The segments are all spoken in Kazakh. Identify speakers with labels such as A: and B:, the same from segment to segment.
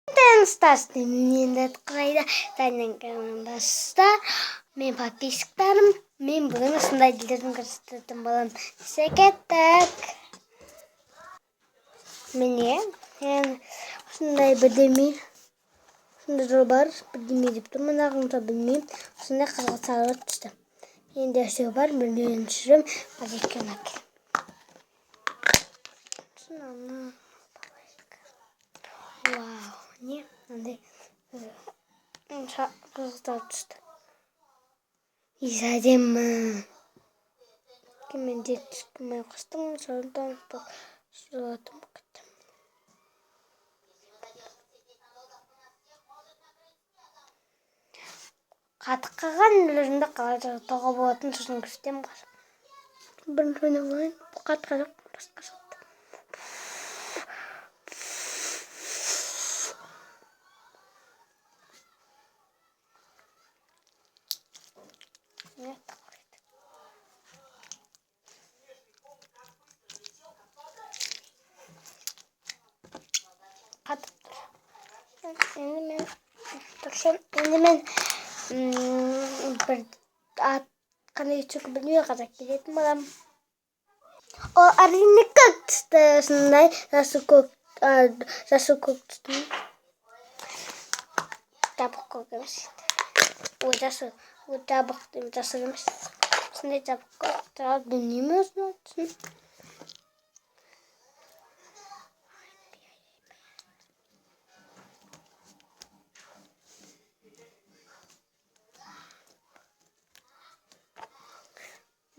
A: Мен достар, мен подписчиктарым, мен бүгін осындай тілдердің көрсететін боламын. Кеттік. Міне, мен осындай бірдеме, осындай жол бар, бірдеме деп тұрмын, ағымша білмеймін. Осындай қызыл сары түсті. Енді үшеу бар, біреуін түсіремін, қазір екеуін алып келемін. Вау, не мынандай қызыл түсті. Иісі әдемі. Мен жеткізбей қостым, содан бұл жылатым кетті. Қатып қалған үйлерімді қалай жасауға болатынын сосын көрсетемін қазір. Бірінші ойнап алайын. Бұл қатқан жоқ, басқа шықты. Қатып тұр. Енді мен тұрсам, енді мен бір ат қандай түсі білмей қазақ келетін боламын. Ол әрине көк түсті, осындай жасыл көк, жасыл көк түсті. Жабық көк емес. Ой, жасыл, ой, жабық деймін, жасыл емес. Осындай жабық көк, жабық білмеймін осының түсін.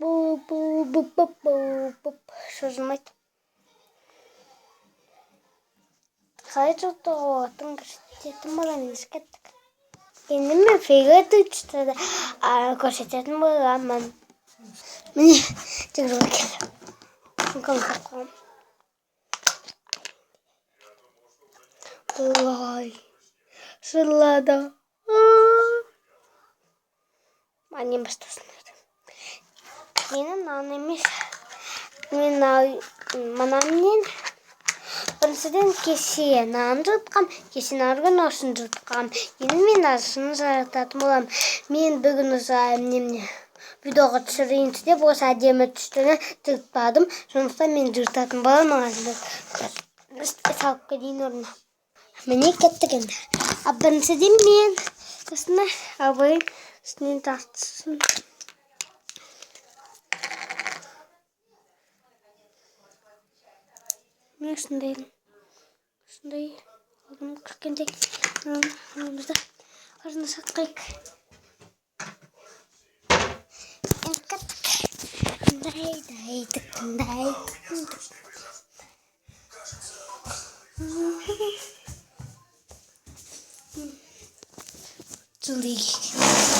A: Бу бу бу бу бу бу созылмайды. Қалай жылытуға болатынын көрсететін боламын. Енді кеттік. Енді мен фиолетовый түсті көрсететін боламын. Міне, жүгіріп келдім. Сумкамды салып қойғанмын. Былай жылады. Анnem бастасын. Мені нан емес. Мен мынаменен біріншіден кеше нан жылытқам, кеше нарғы күні осыны жылытқам. Енді мен осыны жылытатын боламын. Мен бүгін осы немене видеоға түсірейін деп осы әдемі түстіні жылытпадым. Сондықтан мен жылытатын боламын. Салып кетейін орнына. Міне кеттік енді. А біріншіден мен осыны алайын, үстінен тартсын. Міне осындай, осындай алдым, кішкентай аламыз да қарны сатқайық. Енді кеттік. Дай, дай, дай. Жылы.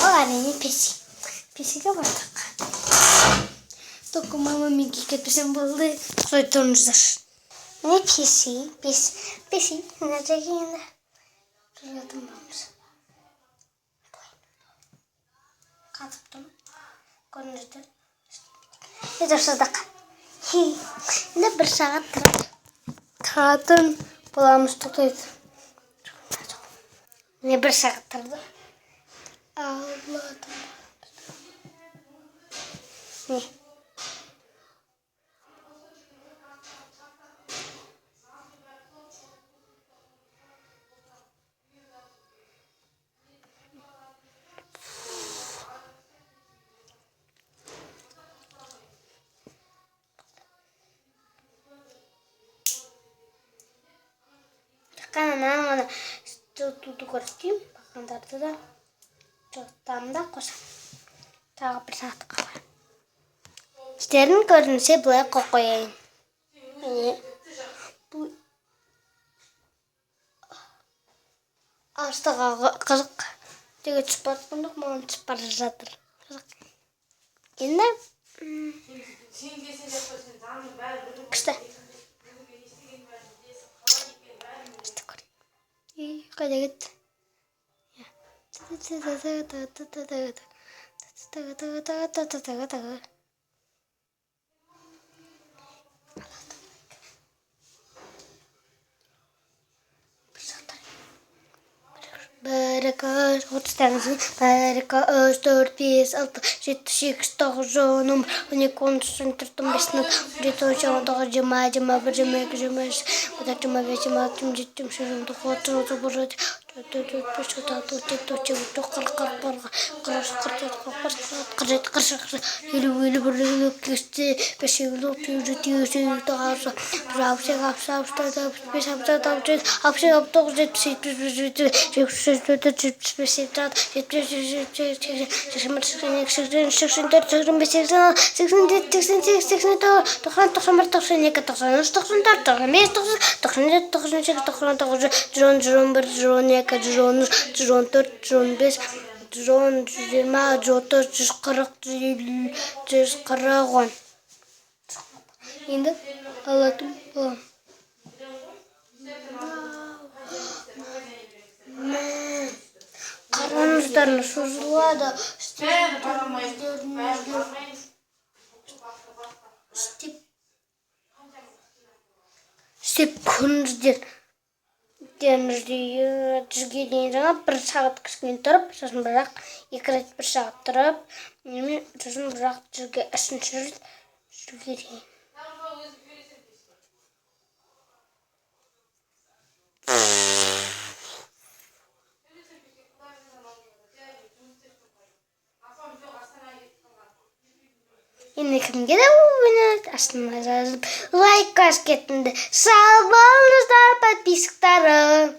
A: Ол әрине песи. Песиге бардық. Только мамамен кетпесем болды. Құдай тұрыңыздар. Міне песи, песи, песи. Мына жерге енді жылатын боламыз. Қатып тұр. Көрдіңіздер. Енді сыздық. Енді бір сағат тұратын боламыз. Тоқтайды. Міне бір сағат тұрды. Алатын боламыз. Міне. Қана мынаны ғана жылытуды көрсетейін. Бақандарды да жылытамын да қосамын. Тағы бір сағат қалған. Сіздердің көрінсе былай қойып қояйын. Міне. Бұл астыға қызық. Теге түсіп бара жатқан жоқ, маған түсіп бара жатыр. Қызық. Енді күшті. Қайда кетті? бір, екі, үш, 30-тан кейін бір, екі, үш, төрт, бес, алты, жеті, сегіз, тоғыз, 10, 11, 12, 13, 14, 15, 16, 17, 18, 19, 20, 21, 22, 23, 24, 25, 26, 27, 28, 29, 30, 31, 32, 35, 36, 37, 38, 40, 41, 43, 44, 45, 46, 47, 48, 50, 51, 52, 53, 54, 57, 58, 60, 68, 69, 65, 66, 67, 69, 70, 71, 72, 73, 74, 75, 86, 87, 88, 89, 85, 86, 87, 88, 89, 91, 92, 93, 94, 95, 97, 98, 99, 110, 111, 112, 113, 114, 115, 110, 120, 130, 140, 150, 140, 10. Енді алатын боламын. Мә, қараңыздар, созылады. Істеп істеп көріңіздер. 100-ге дейін жаңа бір сағат кішкене тұрып, сосын бірақ екі рет бір сағат тұрып, сосын бірақ 100-ге үшінші рет 100-ге дейін. Енді кімге де ойнады, астына жазып, лайк басып кетіңдер. Сау болыңыздар, подписчиктарым.